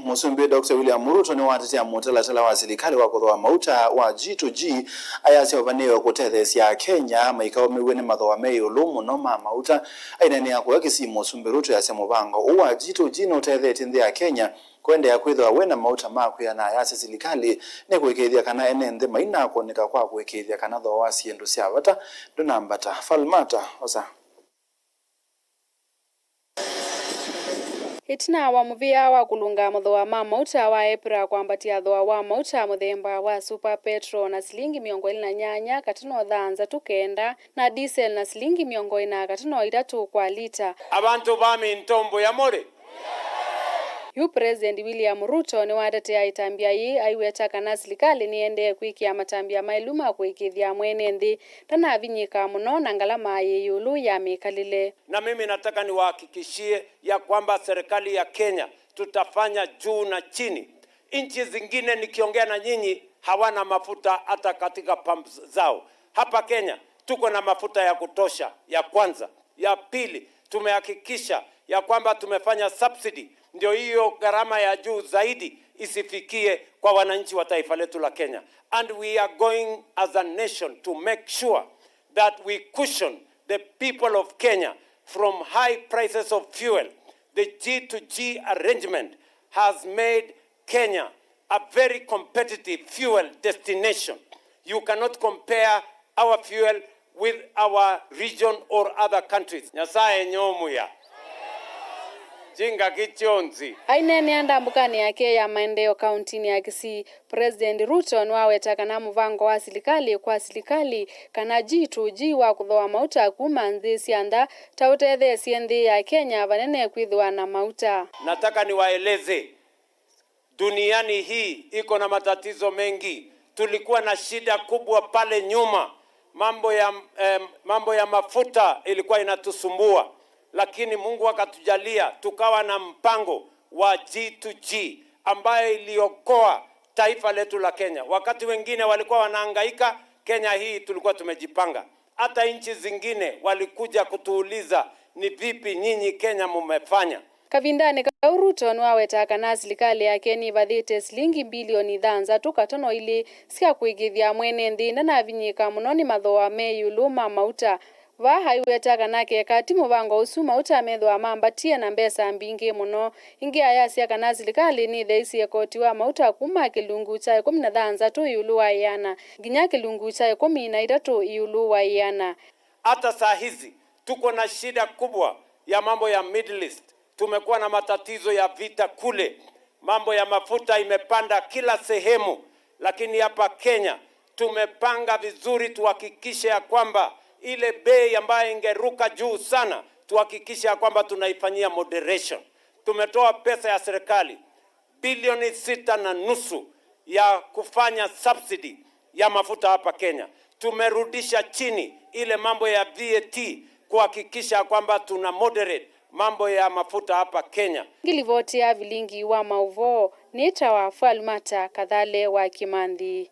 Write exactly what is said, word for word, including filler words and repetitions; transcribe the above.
Mũsumbĩ Doctor William Ruto nĩwatetea mũtalatala wa silikalĩ wa kũthooa mauta wa G to G, ayasya ũvanĩĩwe kũtetheesya Akenya maikaũmĩw'e nĩ mathooa me ĩũlũ mũno ma mauta. Aineenea kũya Kisii, Mũsumbĩ Ruto ayasya mũvango ũũ wa G to G nũtetheetye nthĩ ya Kenya kũendeea kwĩthĩwa wĩ na mauta ma kwĩana. Ayasya silikalĩ nĩkũĩkĩĩthya kana ene nthĩ mainakũnĩka kwa kũĩkĩĩthya kana thooa wa syĩndũ sya vata ndũnambata. Falmata Osa. Ĩtina wa mũvĩa wa kũlũnga mathooa ma mauta wa epra kwambatya thooa wa mauta mũthemba wa super petrol na silingi mĩongo ĩlĩ na nyanya katano thanthatũ kenda, na diesel na silingi mĩongo ĩna katano itatũ kwa lita. Abantu bami ntombo ya more. Yu President William Ruto nĩwatetea ĩtambya yĩĩ, aiweta kana silikalĩ nĩendee kwĩkĩa matambya maĩlu ma kũĩkĩĩthya mwene nthĩ ndanavinyĩka mũno na ngalama yĩ ĩũlũ ya mĩkalĩle. Na mimi nataka niwahakikishie ya kwamba serikali ya Kenya tutafanya juu na chini. Nchi zingine nikiongea na nyinyi hawana mafuta hata katika pumps zao. Hapa Kenya tuko na mafuta ya kutosha, ya kwanza. Ya pili, tumehakikisha ya kwamba tumefanya subsidy, ndio hiyo gharama ya juu zaidi isifikie kwa wananchi wa taifa letu la Kenya. And we are going as a nation to make sure that we cushion the people of Kenya from high prices of fuel. The G to G arrangement has made Kenya a very competitive fuel destination. You cannot compare our fuel with our region or other countries. Nyasaye nyomuya. Jinga kichonzi. Aineenea ndambũkanĩ yake ya maendeeo kauntinĩ ya Kisii, President Ruto nĩwaweta kana mũvango wa silikalĩ kwa silikalĩ kana G to G wa kũthooa mauta kuma nthĩ sya nza ta ũtetheesye nthĩ ya Kenya vanene kwĩthĩwa na mauta. Nataka niwaeleze, duniani hii iko na matatizo mengi. Tulikuwa na shida kubwa pale nyuma, mambo ya, em, mambo ya mafuta ilikuwa inatusumbua, lakini Mungu akatujalia tukawa na mpango wa G to G ambayo iliokoa taifa letu la Kenya. Wakati wengine walikuwa wanahangaika, Kenya hii tulikuwa tumejipanga. Hata nchi zingine walikuja kutuuliza, ni vipi nyinyi Kenya mumefanya? Kavindanĩ kau, Ruto nĩwawetaa kana silikalĩ yake nĩvathĩte silingi mbilioni thanthatũ katono ilĩ sya kũĩkĩĩthya mwene nthĩ ndanavinyĩĩka mũno nĩ mathooa me ĩũlũ ma mauta. Vaa aiweta kana keka ti mũvango ũsu, mauta methĩwa mambatie na mbesa mbingĩ mũno. Ĩngĩ ayasya kana silikalĩ nĩtheisye koti wa mauta kuma kĩlungu kya ĩkũmi na thanthatũ ĩũlũ wa ĩana nginya kĩlungu kya ĩkũmi na itatũ ĩũlũ wa ĩana. Hata saa hizi tuko na shida kubwa ya mambo ya Middle East. Tumekuwa na matatizo ya vita kule. Mambo ya mafuta imepanda kila sehemu, lakini hapa Kenya tumepanga vizuri tuhakikishe ya kwamba ile bei ambayo ingeruka juu sana, tuhakikishe ya kwamba tunaifanyia moderation. Tumetoa pesa ya serikali bilioni sita na nusu ya kufanya subsidy ya mafuta hapa Kenya. Tumerudisha chini ile mambo ya V A T kuhakikisha kwamba tuna moderate mambo ya mafuta hapa Kenya. Ngilivoti ya vilingi wa mauvoo nĩtawa Falmata Kathale wa Kimanthi.